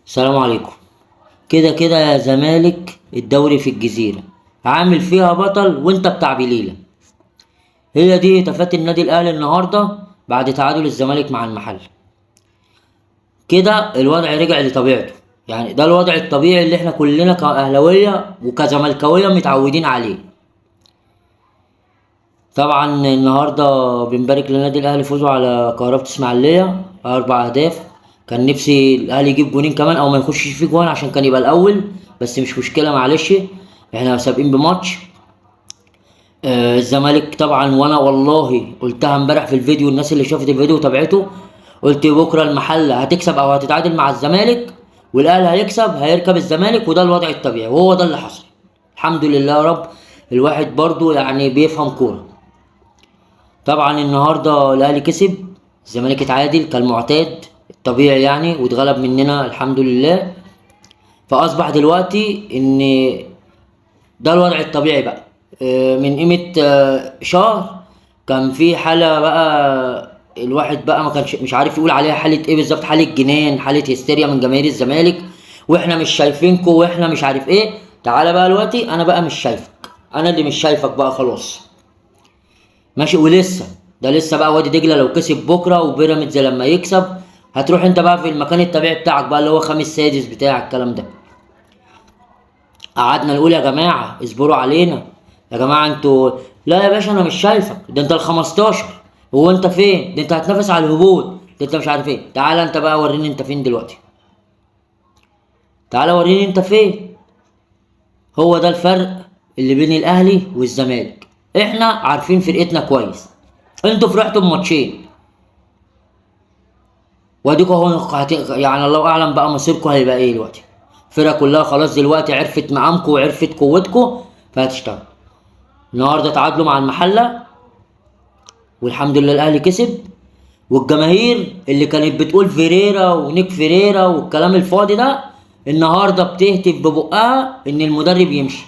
السلام عليكم. كده كده يا زمالك، الدوري في الجزيرة عامل فيها بطل وانت بتاع بليلة. هي دي هتافات النادي الاهلي النهارده بعد تعادل الزمالك مع المحل. كده الوضع رجع لطبيعته، يعني ده الوضع الطبيعي اللي احنا كلنا كأهلاوية وكزملكاوية متعودين عليه. طبعا النهارده بنبارك للنادي الاهلي فوزه على كهربة اسماعيلية 4 اهداف. كان نفسي الاهلي يجيب جونين كمان او ما يخشش فيه جوان عشان كان يبقى الاول، بس مش مشكلة، معلش احنا سابقين بماتش. الزمالك طبعا، وانا والله قلتها امبارح في الفيديو، الناس اللي شافت الفيديو وتابعته، قلت بكره المحلة هتكسب او هتتعادل مع الزمالك، والاهلي هيكسب هيركب الزمالك، وده الوضع الطبيعي وهو ده اللي حصل. الحمد لله يا رب. الواحد برضو بيفهم كورة. طبعا النهارده الاهلي كسب، الزمالك اتعادل كالمعتاد الطبيعي واتغلب مننا الحمد لله. فاصبح دلوقتي ان ده الوضع الطبيعي بقى. من قيمة شهر كان في حالة بقى، الواحد بقى ما كانش مش عارف يقول عليها حالة ايه بالظبط، حالة جنان، حالة هستيريا من جماهير الزمالك، واحنا مش شايفينكو واحنا مش عارف ايه. تعالى بقى دلوقتي انا بقى مش شايفك، انا اللي مش شايفك بقى خلاص ماشي. ولسه ده لسه بقى وادي دجلة لو كسب بكرة وبيراميدز لما يكسب هتروح انت بقى في المكان الطبيعي بتاعك بقى اللي هو خامس سادس بتاع الكلام ده. قعدنا نقول يا جماعة اصبروا علينا يا جماعة انتوا، لا يا باشا انا مش شايفك، ده انت ال15، هو انت فين؟ ده انت هتنافس على الهبوط، ده انت مش عارف ايه. تعالى انت بقى وريني انت فين دلوقتي، تعالى وريني انت فين. هو ده الفرق اللي بين الاهلي والزمالك، احنا عارفين فرقتنا كويس، انتوا فرحتوا بماتشين واديكوا اهو، الله اعلم بقى مصيركم هيبقى ايه دلوقتي. الفرقة كلها خلاص دلوقتي عرفت مقامكم وعرفت قوتكم فهتشتغل. النهارده تعادلوا مع المحلة والحمد لله الاهلي كسب، والجماهير اللي كانت بتقول فيريرا ونيك فيريرا والكلام الفاضي ده النهارده بتهتف ببقها ان المدرب يمشي.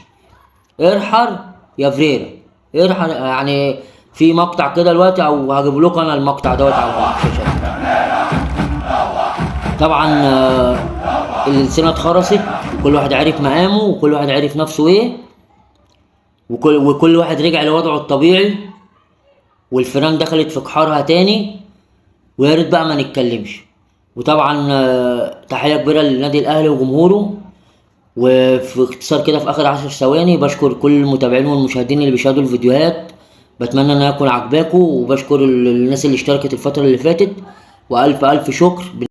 ارحل يا فيريرا ارحل. في مقطع كده دلوقتي او هجيب لكم انا المقطع دوت على الشاشة. طبعا، السنة اتخرصت وكل واحد عرف مقامه وكل واحد عرف نفسه ايه، وكل واحد رجع لوضعه الطبيعي، والفيران دخلت في جحارها تاني، ويا ريت بقى ما نتكلمش. وطبعا، تحية كبيرة للنادي الاهلي وجمهوره. وفي اختصار كده في اخر 10 ثواني بشكر كل المتابعين والمشاهدين اللي بيشاهدوا الفيديوهات، بتمنى انها تكون عجباكم، وبشكر الناس اللي اشتركت الفترة اللي فاتت، والف الف شكر.